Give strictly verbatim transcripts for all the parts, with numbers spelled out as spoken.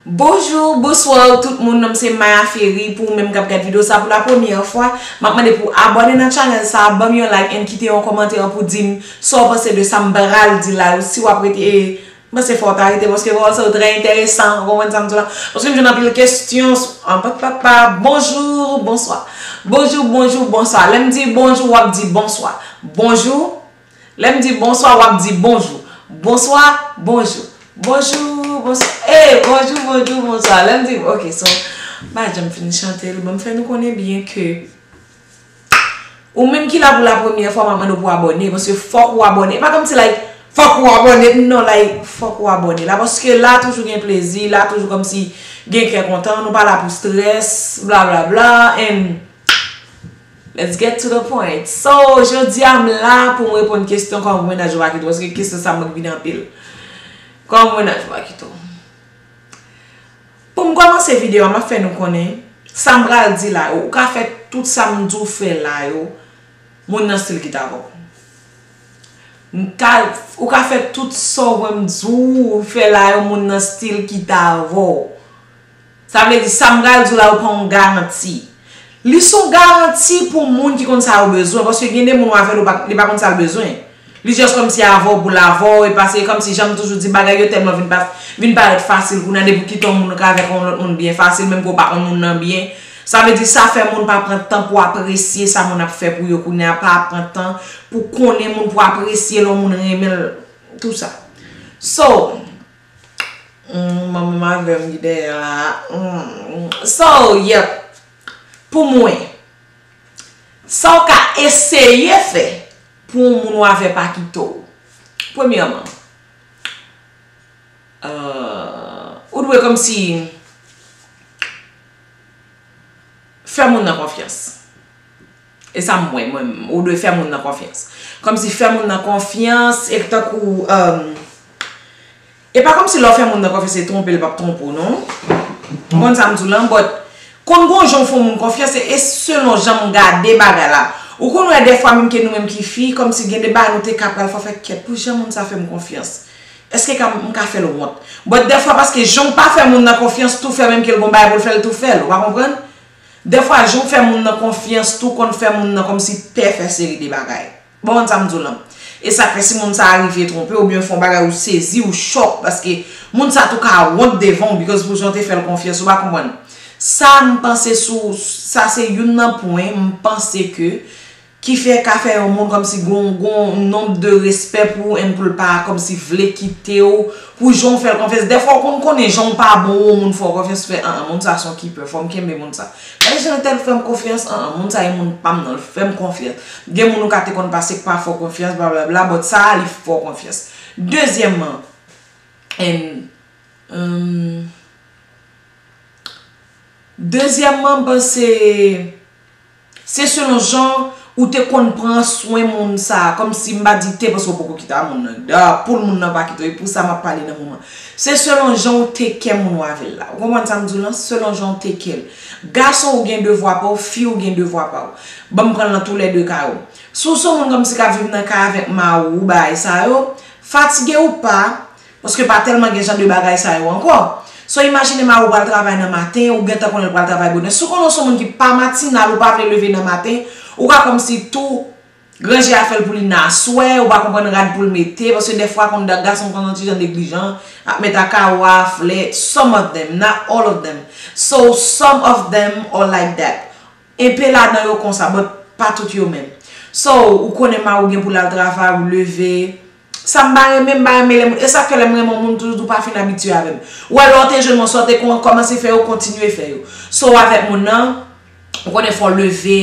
Bonjou, bonswa tout moun, non m se Maya Ferry. Pou ou menm k ap gad videyo sa pou la premyè fwa, m ap mande pou abòne nan channel sa, ban m yon like and kite yon kòmantè pou di m sa w panse de sa m pral di la yo. Si w ap rete, e, m panse fò w ta rete paske pawòl sa yo trè enteresan, ou konprann sa m di w la? Paske m jwenn anpil kesyon, an pa pa pa, bonjou, bonswa. Bonjou, bonjou, bonswa. Lè m di bonjou, w ap di bonswa. Bonjou, Lè m di bonswa, w ap di bonjou. Bonswa, bonjou. Bonjou, bonswa. Ey, bonjou, bonjou, bonswa. Lè m di, ok, so, m pa janm fin chante l. Bon, m fè nou konnen byen ke ou menm ki la pou la premyè fwa, m ap mande w pou abòne, paske fòk ou abòne. E pa kòmsi, like, fòk ou abòne, non, like, fòk ou abòne. La, paske la toujou gen plezi, la toujou kòmsi gen kè kontan, nou pa la pou strès, bla, bla, bla, and Let's get to the point. So, jodi a m la pou m reponn kesyon kòman pou mennaj ou pa kite w, paske kesyon sa mwen vin anpil. Kòman pou mennaj ou pa kite w? Pou m kòmanse videyo a, m ap fè nou konnen, sa m pral di la yo, ou ka fè tout sa m di w fè la yo, moun nan still kite avè w. M ka, ou ka fè tout sa w wè m di w fè la yo, moun nan still kite avè w. Sa vle di, sa m pral di w la, yo pa yon garanti. Li se yon garanti pou moun ki konn sa yo bezwen, paske gen de moun w avè l, ou pa, li pa konn sa l bezwen. Li just kòmsi avè w pou l avè w, e pase, e kòmsi jan m toujou di, bagay yo tèlman vin pa, vin parèt fasil kounye a, depi w kite yon moun ou ka avèk yon lòt moun byen fasil, menm ke w pa konn moun nan byen. Sa vle di, sa fè moun pa pran tan pou apresye sa moun ap fè pou yo kounye a, pa pran tan pou konnen moun, pou apresye lè yon moun renmen l, tou sa. So, Hmm, manman m avè m ki dèyè la. Hmm. So, yep. Pou mwen, sa w ka eseye fè pou yon moun w avè pa kite w. Premyèman, euh, ou dwe kòmsi fè moun nan konfyans. E sa m wè, mwen, ou dwe fè moun nan konfyans. Kòmsi fè moun nan konfyans, e tankou, um, e pa kòmsi lè w fè moun nan konfyans, se twonpe l p ap twonpe w, non. Ou konn sa m di w lan, but konn gon jan w fè yon moun konfyans, e, e selon jan m gade bagay la. Ou konn wè dèfwa menm ke nou menm ki fi, kòmsi gen de bagay nou te ka pral fè, fè kyèt, pou jan moun sa fè m konfyans. Èske ka, m ka fè l wont? But dèfwa, paske jan w pa fè moun nan konfyans, tou fè menm ke l gon bagay pou l fè, l tou fè l, ou pa konprann? Dèfwa, jan w fè moun nan konfyans, tou konn fè moun nan kòmsi pè fè seri de bagay. Bon, konn sa m di w lan. E sa k fè si moun sa a rive twonpe w, oubyen fè yon bagay ou sezi, ou chòk, paske moun sa tou ka wont devan w, because pou jan w te fè l konfyans, ou pa konprann. Sa m panse sou, sa se youn nan pwen, m panse ke ki fè, ka fè yon moun kòmsi gon, gon nonb de respè pou ou, and pou l pa kòmsi vle kite w, pou jan w fè l konfyans. Dèfwa, ou konn konnen jan w pa bon, yon moun fè w konfyans, ou fè, an, an, moun sa se yon kipè, fò m kenbe moun sa. Gade jan entèl fè m konfyans, an, an, moun sa e moun pa m nan, l fè m konfyans. Gen moun ou ka te konn pase k pa fè w konfyans, blablabla, but sa a, li fè w konfyans. Dezyèmman, and, um, Dezyèmman, m panse se selon jan ou te konn pran swen moun sa a. Kòmsi m pa di te, paske w poko kite a moun nan. Da, pou l moun nan pa kite w, e pou sa m ap pale nan moman. Se selon jan ou te kè moun ou avè l la. Ou konprann sa m di w lan? Selon jan ou te kè l. Gason ou gen devwa pa w, fi ou gen devwa pa w. Ban m pran l nan toulède ka yo. Si w se yon moun kòmsi k ap viv nan kay avèk mari w, bagay sa yo, fatige ou pa, Paske pa tèlman gen jan de bagay sa yo ankò. So, imajine mari w pral travay nan maten, ou gentan konnen l pral travay bonè. Si w konnen w se yon moun ki pa matinal, ou pa vle leve nan maten, ou ka kòmsi tou ranje afè l pou li nan aswè, ou pa konprann rad pou l mete, paske dèfwa konn gason konn yon ti jan neglijan, ap met akawo a, flè, some of them, not all of them. So, some of them are like that. Enpe ladan yo konsa, but pa tout yo menm. So, ou konnen mari w gen pou l al travay, ou leve. Sa m pa renmen, m pa renmen lè moun. E sa k fè lè m renmen yon moun, toujou tou pa fin abitye avè m. Ou wè lè w te jwenn moun, sa w te kon-, kòmanse fè yo, kontinye fè yo. So, w avèk moun nan, ou konnen fò w leve,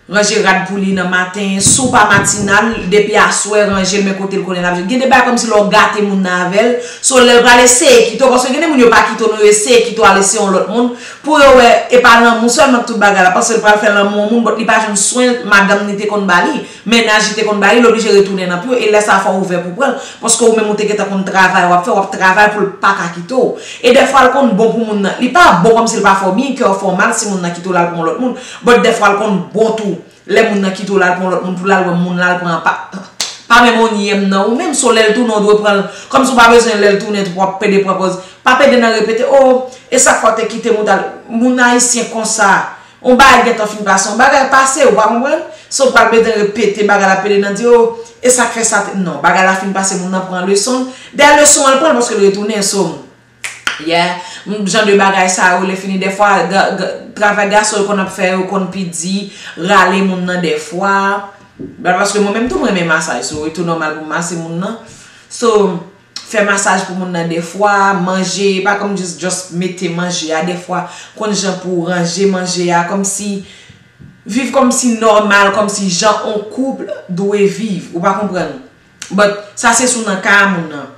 ranje rad pou li nan maten. Si w pa matinal, depi aswè, ranje l, men kote l konnen l ap jwenn. Gen de bagay kòmsi lè w gate moun nan avè l, so lè l pral eseye kite w, paske gen de moun yo pa kite w, non, yo eseye kite w, al eseye yon lòt moun, pou yo wè, e pa lanmou sèlman k tout bagay la, paske l pral fè lanmou yon moun, but li pa jwenn swen madanm li te konn ba li, mennaj li te konn ba li, l oblije retounen nan pye w, e lè sa a fò w ouvè pou pran l, paske ou menm ou te gentan konn travay w ap fè, w ap travay pou l pa ka kite w. E dèfwa l konn bon pou moun nan, li pa bon kòmsi l pa fè w byen, kè w fè w mal si moun nan kite w l al pran yon lòt moun, but dèfwa l konn bon tou, lè moun nan kite w l al pran yon lòt moun, pou l al wè moun l al pran an pa, Pa menm on yèm nan. Ou menm si w lè l tounen, ou dwe pran l. Kòmsi w pa bezwen lè l tounen tou pou w ap pede pran pòz. Pa pede nan repete, o, e sa k fè w te kite m ou t al. Moun ayisyen konsa. On bagay gentan fin pase, on bagay pase, ou pa konprann? So, w pral pede repete bagay la, pede nan di, o, e sa k fè sa te, non, bagay la fin pase, moun nan pran leson l. Dèyè leson an, l pran l paske l retounen, so. Yeah. M, jan de bagay sa yo, lè fini, dèfwa, ga- ga- travay gason yo konn ap fè, yo konn pi di, rale moun nan dèfwa. Ba, paske mwen menm tou, mwen renmen masaj, so, e tou nòmal pou m mase moun nan. So, fè masaj pou moun nan dèfwa, manje, pa kòm just, just mete manje a, dèfwa, konn jan pou w ranje manje a, kòmsi, viv kòmsi nòmal, kòmsi jan on koup dwe viv, ou pa konprann? But, sa se sou nan ka a moun nan.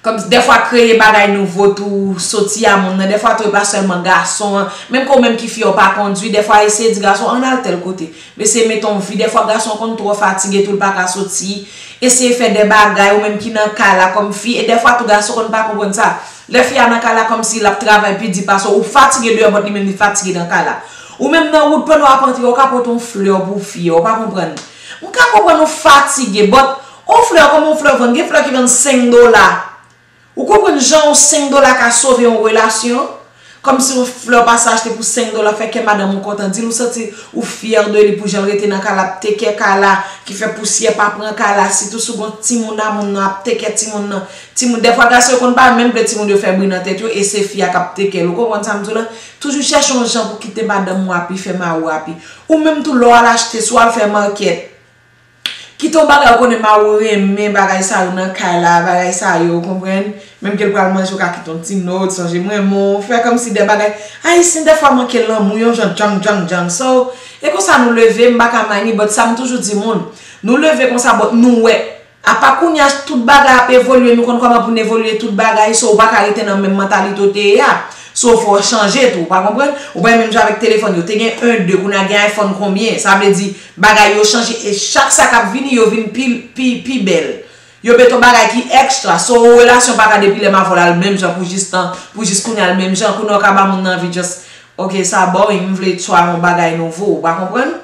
Kòm dèfwa kreye bagay nouvo tou, soti a moun nan, dèfwa tou e pa sèlman gason an, menm ke w menm ki fi a w pa kondwi, dèfwa eseye di gason an al tèl kote. Mesye mete on vi, dèfwa gason an konn twò fatige tou l pa ka soti, eseye fè de bagay ou menm ki nan kay la kòm fi, e dèfwa tou gason konn pa konprann sa. Lè fi a nan kay la kòmsi l ap travay pi di pase w, ou fatige deyò but li menm li fatige nan kay la. Ou menm nan wout pandan w ap antre, ou ka pote on flè pou fi a, ou pa konprann. M ka konprann ou fatige but on flè kòm on flè vann, gen flè ki vann senk dola. Ou konprann jan yon senk dola ka sove yon relasyon? Kòmsi yon flè w pase achte pou senk dola, fè kè madanm ou kontan, di l ou santi ou fyè de li pou jan l rete nan kay la, ap tekè kay la, ki fè pousyè pa pran kay la, sitou si w gon timoun a moun nan ap tekè timoun nan. Timoun, dèfwa gason yo konn pa menm vle timoun yo fè bri nan tèt yo, e se fi a k ap tekè l. Ou konprann sa m di w la? Toujou chèche yon jan pou kite madanm ou api, fè mari w api. Ou menm tou lè w al achte, si w al fè makèt, kite yon bagay ou konnen mari w renmen bagay sa yo nan kay la, bagay sa yo, ou konprann? Menm ke l pral manje, ou ka kite yon ti nòt, sonje m renmen w, fè kòmsi de bagay. Ayisyen dèfwa manke lanmou, yon jan djang, djang, djang. So, e konsa nou leve, m pa ka mani, but sa m toujou di moun. Nou leve konsa, but nou wè. Apa kounye a, tout bagay ap evolye, nou konn kòman pou n evolye tout bagay, so ou pa ka rete nan menm mantalite w te ye a. So fò w chanje tou, ou pa konprann? Ou pa menm jan avèk telefòn yo. Te gen en, de, kounye a gen iPhone konbyen? Sa vle di, bagay yo chanje e chak sa k ap vini, yo vin pi, pi, pi bèl. Yo mete yon bagay ki extra. So, yon relasyon pa ka depi lè m avè w la l menm jan pou jis tan, pou jis kounye a l menm jan. Kounye a w ka ba moun nan anvi just, ok, sa boring, m vle try yon bagay nouvo, ou pa konprann?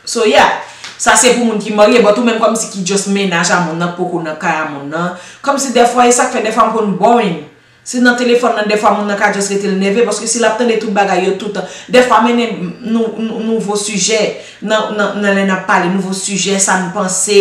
So, yeah. Sa se pou moun ki marye, but ou menm kòmsi ki just mennaj a moun nan, k poko nan kay a moun nan. Kòmsi dèfwa, e sa k fè dèfwa m konn boring. Si nan telefòn nan, dèfwa moun nan ka just rete l nève, paske si l ap tande tout bagay yo toutan, dèfwa mennen nou, nou, nouvo sijè nan, nan, nan lè n ap pale, nouvo sijè, sa n panse.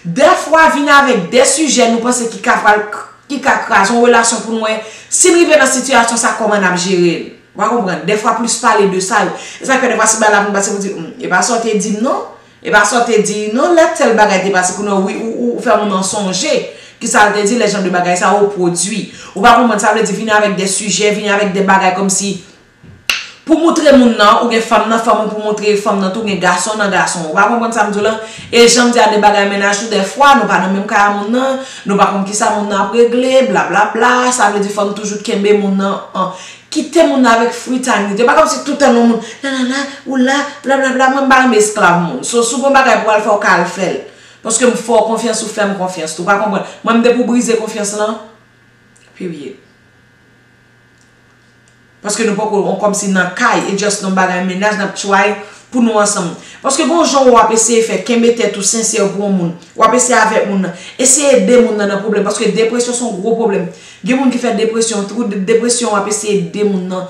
Dèfwa vin avèk de sijè nou panse ki ka pral, ki ka kraze yon relasyon pou n wè si n rive nan sitiyasyon sa kòman n ap jere l. Ou pa konprann? Dèfwa plis pale de sa yo. E sa k fè dèfwa si bagay la vin pase pou di, "Hmm, e pa sa w te di m non." E pa sa w te di non, lè tèl bagay te pase kounye a, wi, ou, ou, ou fè moun nan sonje kisa l te di, lè jan de bagay sa yo pwodui. Ou pa konprann sa vle di, vini avèk de sijè, vini avèk de bagay kòmsi pou moutre moun nan, ou gen fanm nan fanm ou, pou moutre fanm nan tou, ou gen gason nan gason. Ou pa konprann sa m di w la? E jan m di a de bagay mennaj tou, dèfwa, nou pa nan menm kay a moun nan, nou pa konn kisa moun nan ap regle, blablabla, sa vle di fò n toujou kenbe moun nan an. Kite moun nan avèk free time li. Se pa kòmsi toutan yon moun, nanana, ou la, blablabla, mwen m pa renmen esklav moun. So, si w gen yon bagay pou w al fè, w ka al fè l. Paske m fè w konfyans, ou fè m konfyans tou. Ou pa konprann? Mwen, m te pou brize konfyans lan, period. Paske nou poko, on kòmsi nan kay, e just yon bagay mennaj, n ap try pou nou ansanm. Paske gon jan w ap eseye fè, kenbe tèt ou sensè pou yon moun. W ap eseye avèk moun nan. Eseye ede moun nan nan pwoblèm. Paske depresyon se yon gwo pwoblèm. Gen moun ki fè depresyon, twou de-, depresyon, w ap eseye ede moun nan.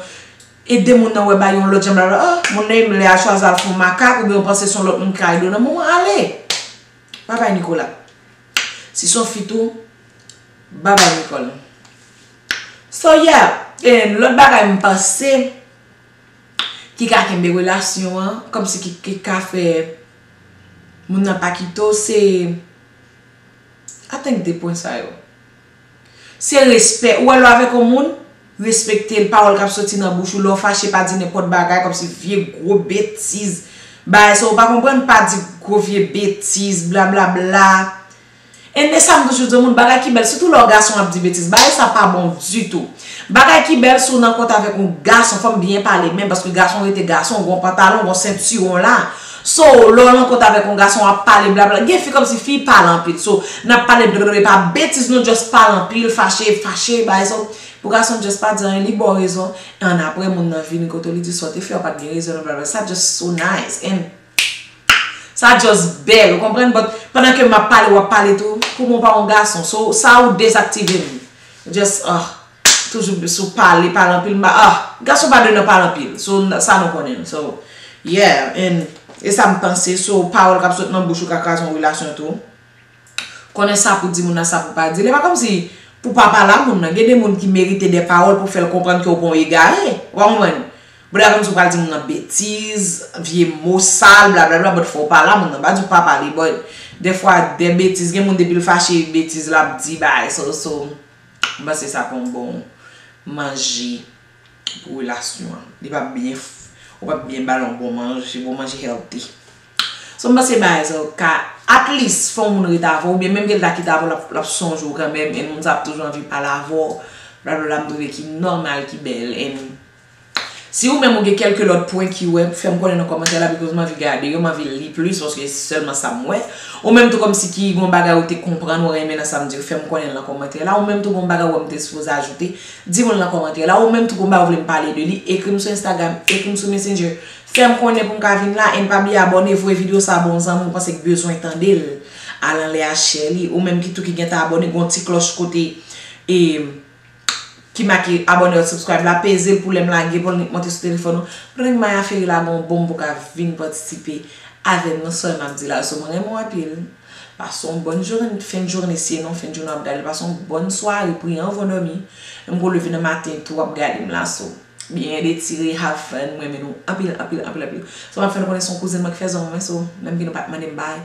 Ede moun nan wè bagay yon lòt jan, blablabla. Ah, moun nan menm lè a chwazi al fè yon makak, oubyen w panse se yon lòt moun ki ka ede w nan moman, ale. Babay Nicolas. Si se yon fi tou, babay Nicole. So, yeah, e lòt bagay m panse ki ka kenbe relasyon an, kòmsi ki, ki ka fè moun nan pa kite w, se, I think de pwen sa yo. Se respè. Ou wè lè w avèk yon moun, respekte l, pawòl k ap soti nan bouch ou, lè w fache pa di nenpòt bagay, kòmsi vye gwo betiz. Bagay sa ou pa konprann, pa di gwo vye betiz, blablabla. E men sa m toujou di yon moun, bagay ki bèl, sitou lè yon gason ap di betiz, bagay sa pa bon ditou. Bagay ki bèl, si w nan kont avèk yon gason, fò m byen pale menm, paske gason rete gason, w gon pantalon, w gon sentiwon la. So, lè w nan kont avèk yon gason, w ap pale blabla. Gen fi kòmsi fi pale anpil. So, n ap pale blabla, pa betiz, nou just pale anpil, fache, fache, bagay sa. Pou gason just pa di anyen, li ba w rezon. E annapre, moun nan vini kote w, li di sa w te fè a, w pa t gen rezon, blablabla. Sa just so nice. And, Sa just bèl, ou konprann? But pandan ke m ap pale, w ap pale tou. Pou mwen, w pa yon gason. So, sa ou dezaktive m. Just, ah, toujou sou pale, pale anpil. M pa, ah, gason pa dwe nan pale anpil. So, sa nou konnen. So, yeah, and e sa m panse. So, pawòl k ap sot nan bouch ou ka kraze yon relasyon tou. Konnen sa pou di moun nan, sa pou pa di. E pa kòmsi pou pa pale a moun nan. Gen de moun ki merite de pawòl pou fè l konprann ke w pa yon egare. Ou pa konprann? But a kòmsi w pral di moun nan betiz, vye mo sal, blablabla, but fò w pale a moun nan. M pa di w pa pale, but dèfwa, de betiz, gen moun depi l fache, betiz l ap di, bay, so, so, m panse sa pa yon bon manje pou relasyon an. Li p ap byen, ou p ap byen ba l yon bon manje, bon manje healthy. So, m panse bagay sa yo ka, at least, fè yon moun ret avè w, oubyen menm ke l ta kite avè w, l ap, l ap sonje w kanmenm, and moun sa ap toujou anvi pale avè w, blablabla, m twouve ki nòmal, ki bèl, and si ou menm ou gen kèlke lòt pwen ki wè, fè m konnen nan kòmantè la, because m anvi gade yo, m anvi li plis, paske se sèlman sa m wè. Ou menm tou kòmsi ki gon bagay ou te konprann, ou renmen nan sa m di yo, fè m konnen nan kòmantè la. Ou menm tou gon bagay ou wè m te sipoze ajoute, di m l nan kòmantè la. Ou menm tou gon bagay ou vle m pale de li, ekri m sou Instagram, ekri m sou Messenger. Fè m konnen pou m ka vin la, and pa bliye abòne, voye videyo sa ba yon zanmi ou panse k bezwen tande l. Al anlè a share li. Ou menm ki tou ki gentan abòne, gon ti klòch kote, e, ki make abòne ak subscribe la, peze l pou lè m lage pou l monte sou telefòn ou. Pandan ke Maya Ferry la gon bonm pou ka vin patisipe avè m nan sa m ap di la. So, mwen renmen w anpil. Pase yon bòn jounen, fen jounen, si e non fen jounen w ap gade l. Pase yon bòn sware, priye anvan w dòmi. M gon leve nan maten tou w ap gade m la, so. Byen etire, have fun, mwen renmen nou anpil, anpil, anpil, anpil. So, m ap fè nou konnen se yon kouzin mwen ki fè zòn mwen, so, menm ke nou pa t mande m bay.